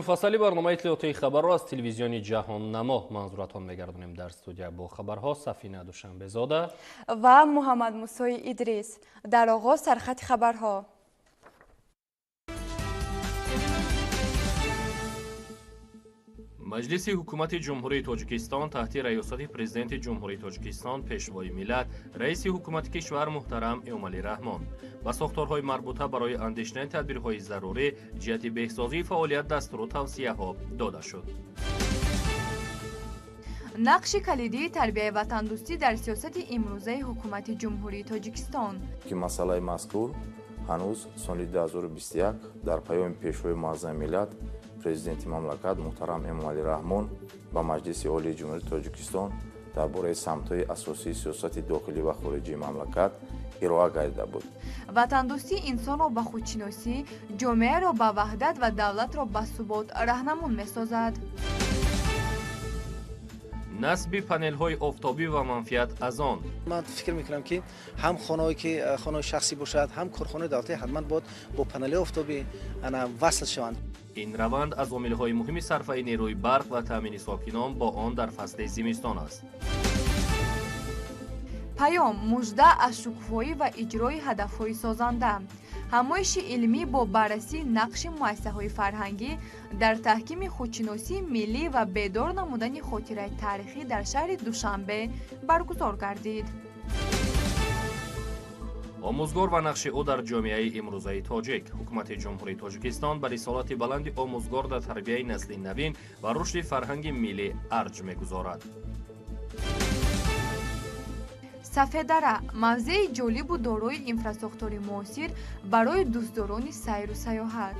Муфассали барномаи иттилоотии хабарро аз телевизиони Ҷаҳоннамо манзуратон мегардонем. Дар студия бо хабарҳо Сафина Душанбезода ва Муҳаммад Мусои Идрис. Дар оғоз сархати хабарҳо. Маҷлиси ҳукумати Ҷумҳурии Тоҷикистон таҳти раёсати Президенти Ҷумҳурии Тоҷикистон, Пешвои миллат, раиси ҳукумати кишвар муҳтарам Эмомалӣ Раҳмон ба сохторҳои марбута барои андешидани тадбирҳои зарурӣ ҷиҳати беҳсозии фаъолият дастуру тавсияҳо дода шуд. Нақши калидии тарбияи ватандӯстӣ дар сиёсати имрӯзаи ҳукумати Ҷумҳурии Тоҷикистон. Ки масъалаи мазкур ҳанӯз соли 2021 дар паёми Пешвои муаззами миллат, Президенти мамлакат муҳтарам Эмомалӣ Раҳмон ба Маҷлиси Олии Ҷумҳурии Тоҷикистон дар бораи самтҳои асосии сиёсати дохилӣ ва хориҷии мамлакат ироа гардида буд. Ватандӯстӣ инсонро ба худшиносӣ, ҷомеаро ба ваҳдат ва давлатро ба субот раҳнамун месозад. Насби панелҳои офтобӣ ва манфиат аз он. Ман фикр мекунам, ки ҳам хонаҳое, ки хонаҳои шахсӣ бошад, ҳам корхонаи давлатӣ ҳатман бояд бо панелҳои офтобӣ васл шаванд. Ин раванд аз омилҳои муҳими сарфаи нерӯи барқ ва таъмини сокинон бо он дар фасли зимистон аст. Паём мужда аз шукуфоӣ ва иҷрои ҳадафҳои созанда. Ҳамоиши илмӣ бо баррасии нақши муассисаҳои фарҳангӣ дар таҳкими худшиносии миллӣ ва бедор намудани хотираи таърихӣ дар шаҳри Душанбе баргузор гардид. Омӯзгор ва нақши ӯ дар ҷомеаи имрӯзаи тоҷик. Ҳукумати Ҷумҳурии Тоҷикистон ба рисолати баланди омӯзгор дар тарбияи насли навин ва рушди фарҳанги миллӣ арҷ мегузорад. Сафедара мавзеи ҷолибу дорои инфрасохтори муосир барои дӯстдорони сайру сайёҳат.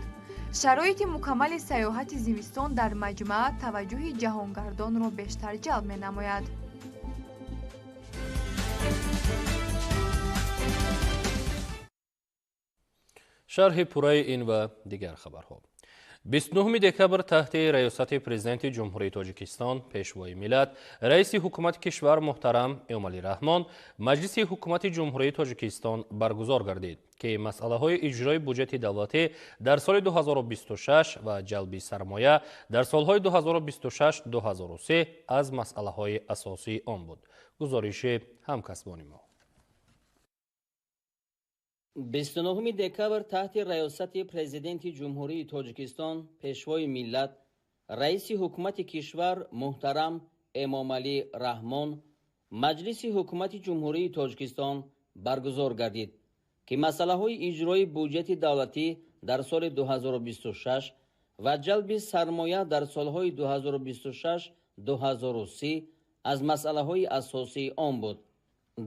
Шароити мукаммали сайёҳати зимистон дар маҷмаа таваҷҷӯҳи ҷаҳонгардонро бештар ҷалб менамояд. Шарҳи пурраи ин ва дигар хабарҳо. 29 декабр таҳти раёсати Президенти Ҷумҳурии Тоҷикистон, Пешвои миллат, раиси ҳукумати кишвар муҳтарам Эмомалӣ Раҳмон Маҷлиси ҳукумати Ҷумҳурии Тоҷикистон баргузор гардид, ки масъалаҳои иҷрои буҷети давлатӣ дар соли 2026 ва ҷалби сармоя дар солҳои 2026-2030 аз масъалаҳои асосии он буд. Гузориши ҳамкасбони мо. 29 декабр таҳти раёсати Президенти Ҷумҳурии Тоҷикистон, Пешвои миллат, раиси ҳукумати кишвар муҳтарам Эмомалӣ Раҳмон Маҷлиси ҳукумати Ҷумҳурии Тоҷикистон баргузор гардид, ки масъалаҳои иҷрои буҷети давлатӣ дар соли 2026 ва ҷалби сармоя дар солҳои 2026-2030 аз масъалаҳои асосии он буд.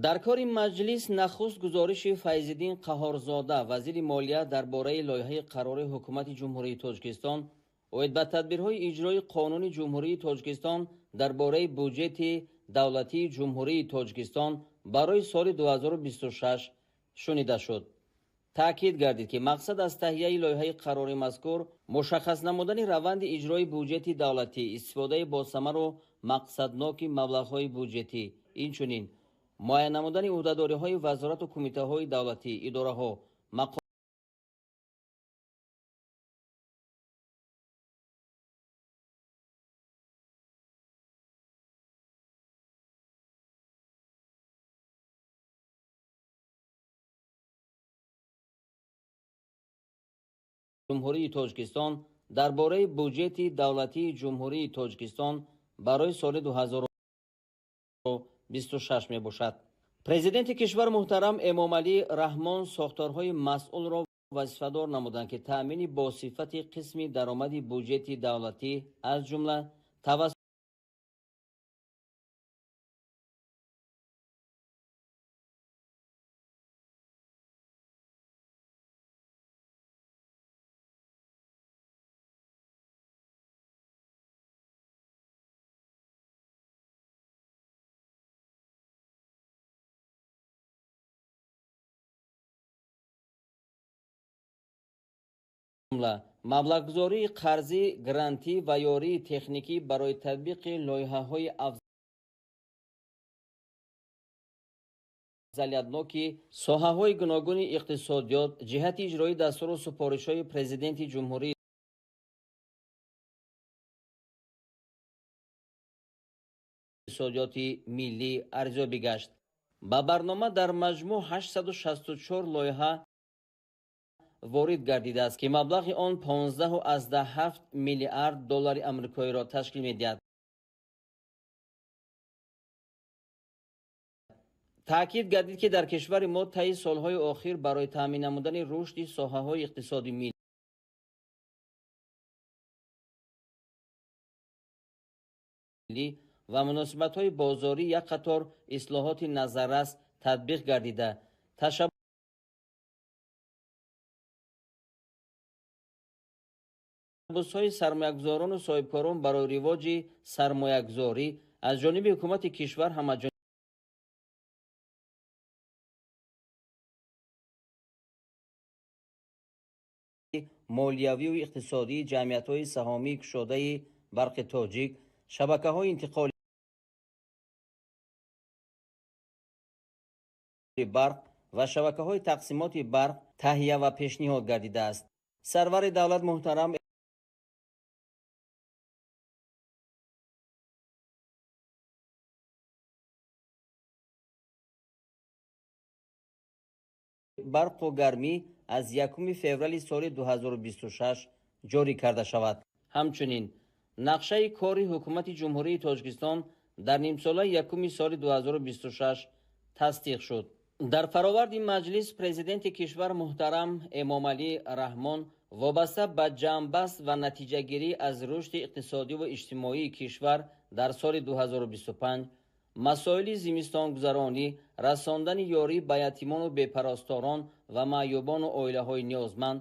Дар кори маҷлис нахуст гузориши Файзиддин Қаҳорзода, вазири молия, дар бораи лоиҳаи қарори ҳукумати Ҷумҳурии Тоҷикистон оид ба тадбирҳои иҷрои қонуни Ҷумҳурии Тоҷикистон дар бораи буҷети давлатии Ҷумҳурии Тоҷикистон барои соли 2026 шунида шуд. Таъкид гардид, ки мақсад аз таҳияи лоиҳаи қарори мазкур мушаххас намудани раванди иҷрои буҷети давлатӣ, истифодаи босамару мақсадноки маблағҳои буҷетӣ, инчунин муайян намудани ӯҳдадориҳои вазорату кумитаҳои давлатӣ, идораҳо, Ҷумҳурии Тоҷикистон дар бораи буҷети давлатии Ҷумҳурии Тоҷикистон барои соли 2026 мебошад. Президенти кишвар муҳтарам Эмомалӣ Раҳмон сохторҳои масъулро вазифадор намуданд, ки таъмини босифати қисми даромади буҷети давлатӣ, аз ҷумла тавассути маблағгузории қарзӣ, грантӣ ва ёрии техникӣ барои татбиқи лоиҳаҳои афзалиятноки соҳаҳои гуногуни иқтисодиёт ҷиҳати иҷрои дастуру супоришҳои Президенти Ҷумҳурии иқтисодиёти миллӣ арзёбӣ гашт. Ба барнома дар маҷмӯъ 864 лоиҳа ворид гардидааст, ки маблағи он 15,7 миллиард доллари амрикоиро ташкил медиҳад. Таъкид гардид, ки дар кишвари мо таи солҳои охир барои таъмин намудани рушди соҳаҳои иқтисоди миллӣ ва муносибатҳои бозорӣ як қатор ислоҳоти назаррас татбиқ гардида, ташаббусҳои сармоягузорону соҳибкорон барои ривоҷи сармоягузорӣ аз ҷониби ҳукумати кишвар ҳамаҷониба молиявию иқтисодии ҷамъиятҳои саҳомии кушодаи барқи тоҷик, шабакаҳои интиқоли барқ ва шабакаҳои тақсимоти барқ таҳия ва пешниҳод гардидааст. Сарвари давлат муҳтарам барқу гармӣ аз 1 феврали соли 2026 ҷорӣ карда шавад. Ҳамчунин нақшаи кори ҳукумати Ҷумҳурии Тоҷикистон дар нимсолаи якуми соли 2026 тасдиқ шуд. Дар фароварди маҷлис президенти кишвар муҳтарам Эмомалӣ Раҳмон вобаста ба ҷамъбаст ва натиҷагирӣ аз рушди иқтисодиву иҷтимоии кишвар дар соли 2025, масоили зимистонгузаронӣ, расондани ёрӣ ба ятимону бепарасторон ва маъюбону оилаҳои ниёзманд,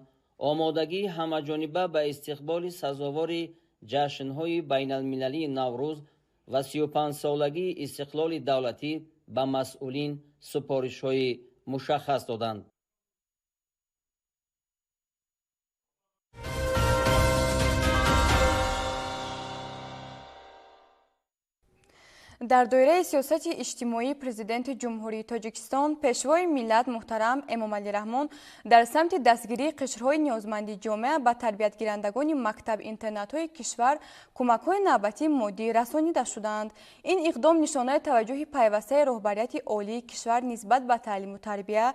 омодагии ҳамаҷониба ба истиқболи сазовори ҷашнҳои байналмилалии Наврӯз ва 35-солагии истиқлоли давлатӣ ба масъулин супоришҳои мушаххас доданд. Дар доираи сиёсати иҷтимоии Президенти Ҷумҳурии Тоҷикистон, Пешвои миллат муҳтарам Эмомалӣ Раҳмон дар самти дастгирии қишрҳои ниёзманди ҷомеа ба тарбиятгирандагони мактаб-интернатҳои кишвар кӯмакҳои навбатии моддӣ расонида шуданд. Ин иқдом нишонаи таваҷҷӯҳи пайвастаи роҳбарияти олии кишвар нисбат ба таълиму тарбия,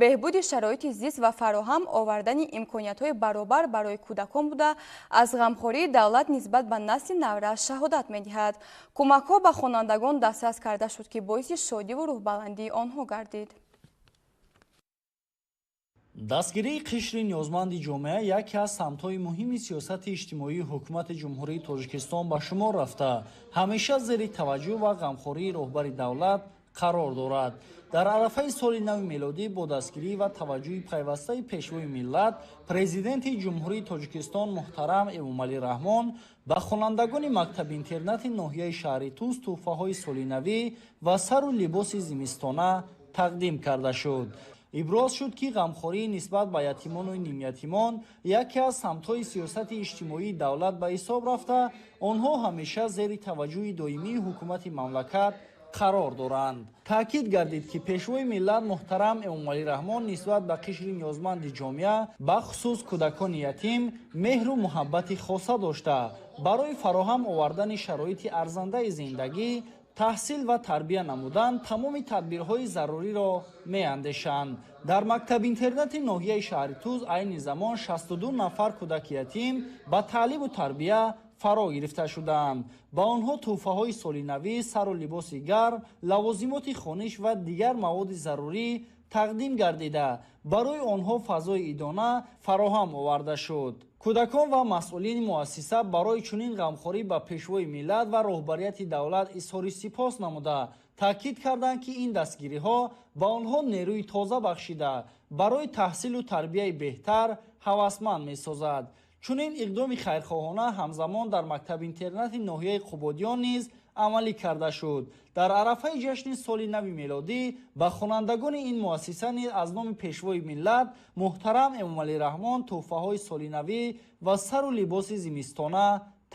беҳбуди шароити зист ва фароҳам овардани имкониятҳои баробар барои кӯдакон буда, аз ғамхории давлат нисбат ба насли наврас шаҳодат медиҳад. Кӯмакҳо ба хонандагон дастрас карда шуд, ки боиси шодиву рӯҳбаландии онҳо гардид. Дастгирии қишри ниёзманди ҷомеа яке аз самтҳои муҳими сиёсати иҷтимоии ҳукумати Ҷумҳурии Тоҷикистон ба шумор рафта, ҳамеша зери таваҷҷӯҳ ва ғамхории роҳбари давлат қарор дорад. Дар арафаи соли нави мелодӣ бо дастгирӣ ва таваҷҷӯҳи пайвастаи Пешвои миллат, Президенти Ҷумҳурии Тоҷикистон муҳтарам Эмомалӣ Раҳмон ба хонандагони мактаби-интернати ноҳияи шаҳри Тӯс тӯҳфаҳои солинавӣ ва сару либоси зимистона тақдим карда шуд. Иброз шуд, ки ғамхорӣ нисбат ба ятимону нимятимон яке аз самтҳои сиёсати иҷтимоии давлат ба ҳисоб рафта, онҳо ҳамеша зери таваҷҷӯҳи доимии ҳукумати мамлакат қарор доранд. Таъкид гардид, ки Пешвои миллат муҳтарам Эмомалӣ Раҳмон нисбат ба қишри ниёзманди ҷомеа, бахусус кӯдакони ятим, меҳру муҳаббати хоса дошта, барои фароҳам овардани шароити арзандаи зиндагӣ, таҳсил ва тарбия намудан тамоми тадбирҳои заруриро меандешанд. Дар мактаб-интернати ноҳияи шаҳри Тӯз айни замон 62 нафар кӯдаки ятим ба таълиму тарбия фаро гирифта шудаанд. Ба онҳо тӯҳфаҳои солинавӣ, сару либоси гарм, лавозимоти хониш ва дигар маводи зарурӣ тақдим гардида, барои онҳо фазои идона фароҳам оварда шуд. Кӯдакон ва масъулини муассиса барои чунин ғамхорӣ ба Пешвои миллат ва роҳбарияти давлат изҳори сипос намуда, таъкид карданд, ки ин дастгириҳо ба онҳо нерӯи тоза бахшида, барои таҳсилу тарбияи беҳтар ҳавасманд месозад. Чунин иқдоми хайрхоҳона ҳамзамон дар мактаби-интернати ноҳияи Қубодиён низ амалӣ карда шуд. Дар арафаи ҷашни соли нави мелодӣ ба хонандагони ин муассиса низ аз номи Пешвои миллат муҳтарам Эмомалӣ Раҳмон тӯҳфаҳои солинавӣ ва сару либоси зимистона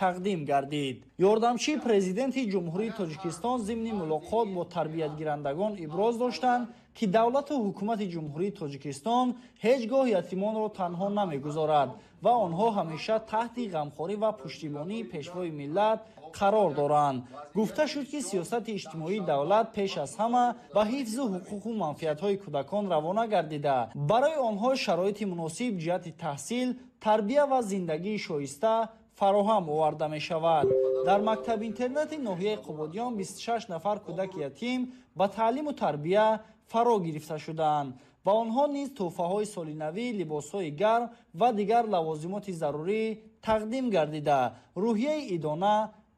тақдим гардид. Ёрдамчии Президенти Ҷумҳурии Тоҷикистон зимни мулоқот бо тарбиятгирандагон иброз доштанд, ки давлату ҳукумати Ҷумҳурии Тоҷикистон ҳеҷ гоҳ ятимонро танҳо намегузорад ва онҳо ҳамеша таҳти ғамхорӣ ва пуштибонии Пешвои миллат қарор доранд. Гуфта шуд, ки сиёсати иҷтимоии давлат пеш аз ҳама ба ҳифзу ҳуқуқу манфиатҳои кӯдакон равона гардида, барои онҳо шароити муносиб ҷиҳати таҳсил, тарбия ва зиндагии шоиста фароҳам оварда мешавад. Дар мактаб-интернати ноҳияи Қубодиён 26 нафар кӯдаки ятим ба таълиму тарбия фаро гирифта шудаанд. Ба онҳо низ тӯҳфаҳои солинавӣ, либосҳои гарм ва дигар лавозимоти зарурӣ тақдим гардида, рӯҳияи идона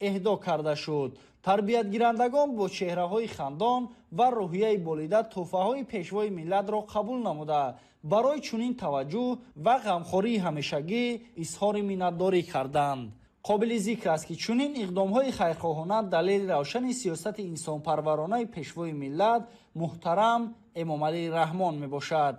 эҳдо карда шуд. Тарбиятгирандагон бо чеҳраҳои хандон ва рӯҳияи болида тӯҳфаҳои Пешвои миллатро қабул намуда, барои чунин таваҷҷӯҳ ва ғамхории ҳамешагӣ изҳори миннатдорӣ карданд. Қобили зикр аст, ки чунин иқдомҳои хайрхоҳона далели равшани сиёсати инсонпарваронаи Пешвои миллат муҳтарам Эмомалӣ Раҳмон мебошад.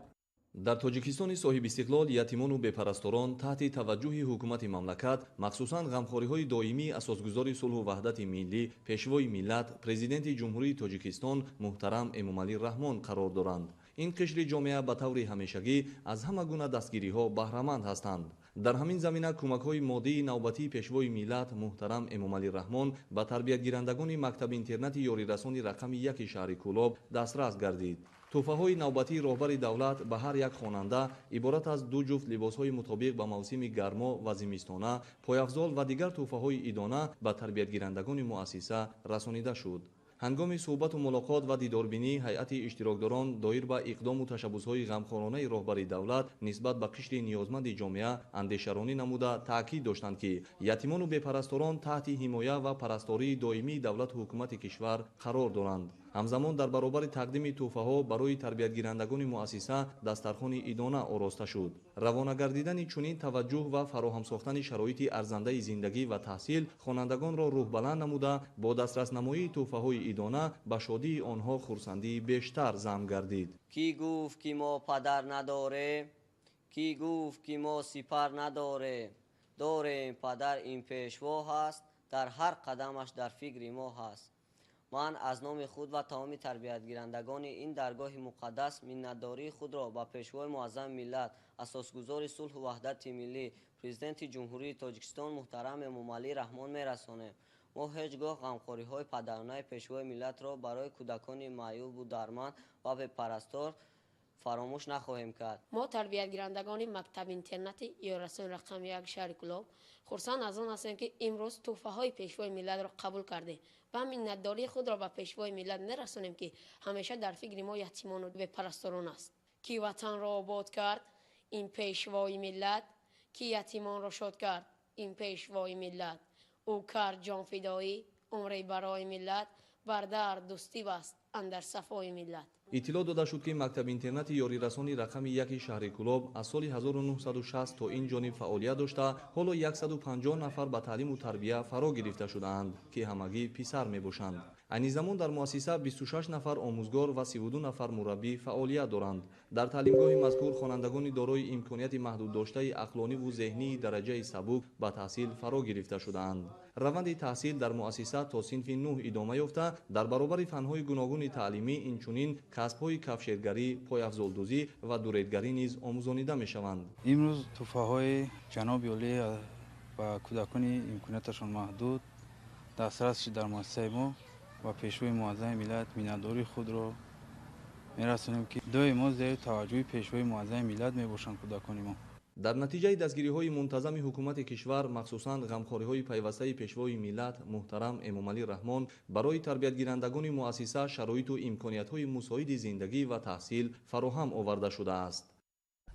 Дар Тоҷикистони соҳибистиқлол ятимону бепарасторон таҳти таваҷҷӯҳи ҳукумати мамлакат, махсусан ғамхориҳои доимии асосгузори сулҳу ваҳдати миллӣ, Пешвои миллат, Президенти Ҷумҳурии Тоҷикистон муҳтарам Эмомалӣ Раҳмон қарор доранд. Ин қишри ҷомеа ба таври ҳамешагӣ аз ҳама гуна дастгириҳо баҳраманд ҳастанд. Дар ҳамин замина кӯмакҳои моддии навбатии Пешвои миллат муҳтарам Эмомалӣ Раҳмон ба тарбиятгирандагони мактаби-интернати ёрирасони рақами 1 шаҳри Кӯлоб дастрас гардид. Тӯҳфаҳои навбатии роҳбари давлат ба ҳар як хонанда иборат аз 2 ҷуфт либосҳои мутобиқ ба мавсими гармо ва зимистона, пойафзол ва дигар тӯҳфаҳои идона ба тарбиятгирандагони муассиса расонида шуд. Ҳангоми суҳбату мулоқот ва дидорбинии ҳайати иштирокдорон доир ба иқдому ташаббусҳои ғамхоронаи роҳбари давлат нисбат ба қишри ниёзманди ҷомеа андешаронӣ намуда таъкид доштанд, ки ятимону бепарасторон таҳти ҳимоя ва парастории доимии давлату ҳукумати кишвар қарор доранд. Ҳамзамон дар баробари тақдими тӯҳфаҳо барои тарбиятгирандагони муассиса дастархони идона ороста шуд. Равона гардидани чунин таваҷҷӯҳ ва фароҳам сохтани шароити арзандаи зиндагӣ ва таҳсил хонандагонро рӯҳбаланд намуда, бо дастраснамоии тӯҳфаҳои идона ба шодии онҳо хурсандии бештар зам гардид. Кӣ гуфт, ки мо падар надорем? Кӣ гуфт, ки мо сипар надорем? Дорем падар, ин пешво ҳаст, дар ҳар қадамаш дар фикри мо ҳаст. Ман аз номи худ ва тамоми тарбиятгирандагони ин даргоҳи муқаддас миннатдории худро ба Пешвои муаззами миллат, асосгузори сулҳу ваҳдати миллӣ, Президенти Ҷумҳурии Тоҷикистон муҳтарам Эмомалӣ Раҳмон мерасонем. Мо ҳеҷ гоҳ ғамхориҳои падаронаи Пешвои миллатро барои кӯдакони маъюбу дарманд ва бепарастор фаромӯш нахоҳем кард. Мо тарбиятгирандагони мактаби-интернати ёрирасон рақами 1 шаҳри Кӯлоб хурсанд аз он ҳастем, ки имрӯз тӯҳфаҳои Пешвои миллатро қабул кардем ва миннатдории худро ба Пешвои миллат мерасонем, ки ҳамеша дар фикри мо ятимону бепарасторон аст. Ки ватанро обод кард, ин Пешвои миллат, ки ятимонро шод кард, ин Пешвои миллат. Ӯ кард ҷонфидоӣ умре барои миллат, бар дард дӯстӣ баст андар сафои миллат. Иттилоъ дода шуд, ки мактаби-интернати ёрирасони рақами 1 шаҳри Кӯлоб аз соли 1960 то ин ҷониб фаъолият дошта, ҳоло 150 нафар ба таълиму тарбия фаро гирифта шудаанд, ки ҳамагӣ писар мебошанд. Айни замон дар муассиса 26 нафар омӯзгор ва 32 нафар мураббӣ фаъолият доранд. Дар таълимгоҳи мазкур хонандагони дорои имконияти маҳдуддоштаи ақлониву зеҳнии дараҷаи сабук ба таҳсил фаро гирифта шудаанд. Раванди таҳсил дар муассиса то синфи 9 идома ёфта, дар баробари фанҳои гуногуни таълимӣ инчунин касбҳои кафшергарӣ, пойафзолдӯзӣ ва дуредгарӣ низ омӯзонида мешаванд. Имрӯз тӯҳфаҳои ҷаноби олӣ ба кӯдакони имконияташон маҳдуд дастрас шуд дар муассисаи мо ва Пешвои муаззами миллат миннатдории худро мерасонем, ки доимо зери таваҷҷӯҳи Пешвои муаззами миллат мебошанд кӯдакони мо. Дар натиҷаи дастгириҳои мунтазами ҳукумати кишвар, махсусан ғамхориҳои пайвастаи Пешвои миллат муҳтарам Эмомалӣ Раҳмон барои тарбиятгирандагони муассиса шароиту имкониятҳои мусоиди зиндагӣ ва таҳсил фароҳам оварда шудааст.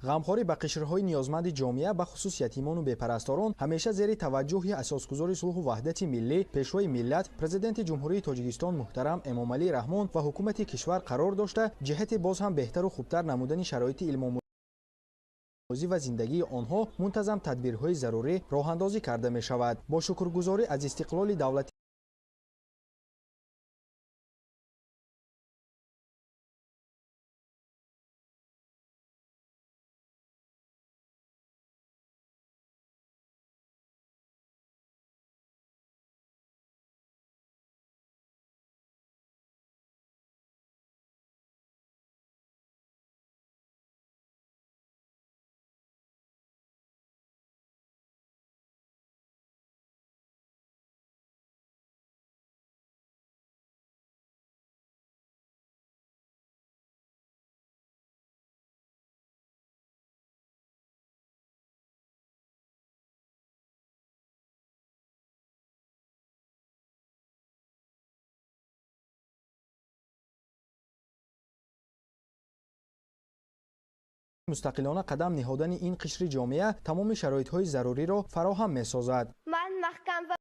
Ғамхорӣ ба қишрҳои ниёзманди ҷомеа, бахусус ятимону бепарасторон, ҳамеша зери таваҷҷӯҳи асосгузори сулҳу ваҳдати миллӣ, Пешвои миллат, Президенти Ҷумҳурии Тоҷикистон муҳтарам Эмомалӣ Раҳмон ва ҳукумати кишвар қарор дошта, ҷиҳати боз ҳам беҳтару хубтар намудани шароити илмомӯзӣ ва зиндагии онҳо мунтазам тадбирҳои зарурӣ роҳандозӣ карда мешавад. Бо шукргузорӣ аз истиқлоли давлатӣ Мустақилона қадам ниҳодани ин қишри ҷомеа тамоми шароитҳои заруриро фароҳам месозад. Ман маҳкам ва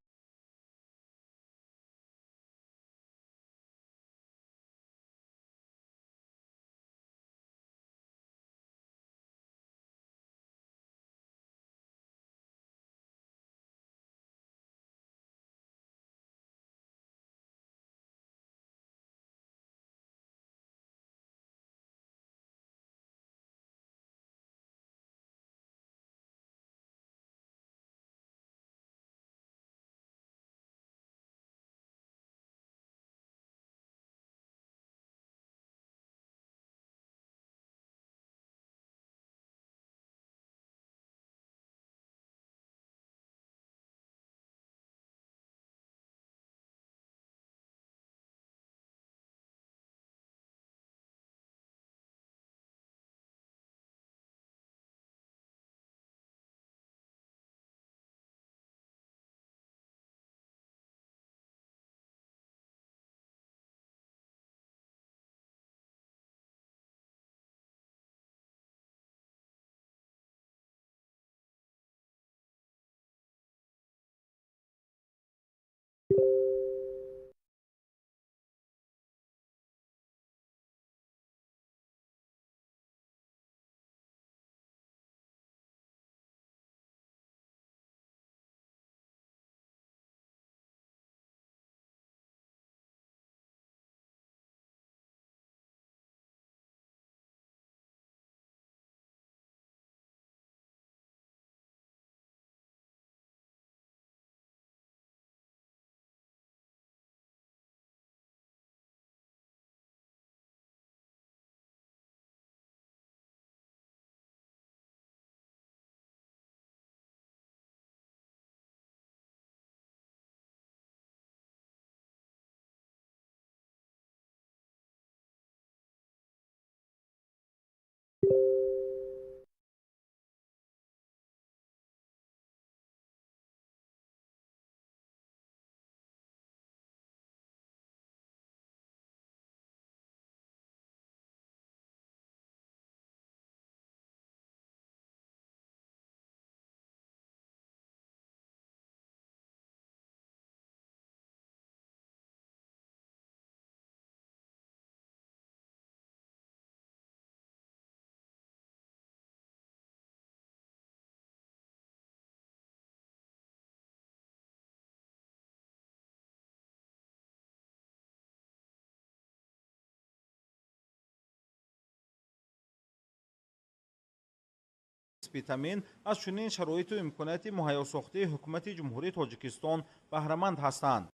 Витамин аз чунин шароиту имконияти муҳайёсохтаи ҳукумати Ҷумҳурии Тоҷикистон баҳраманд ҳастанд.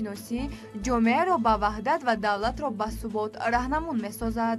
худшиносӣ, ҷомеаро ба ваҳдат ва давлатро ба субот раҳнамун месозад.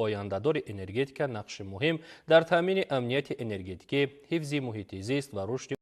Ояндадори энергетика нақши муҳим дар таъмини амнияти энергетикӣ, ҳифзи муҳити зист ва рушди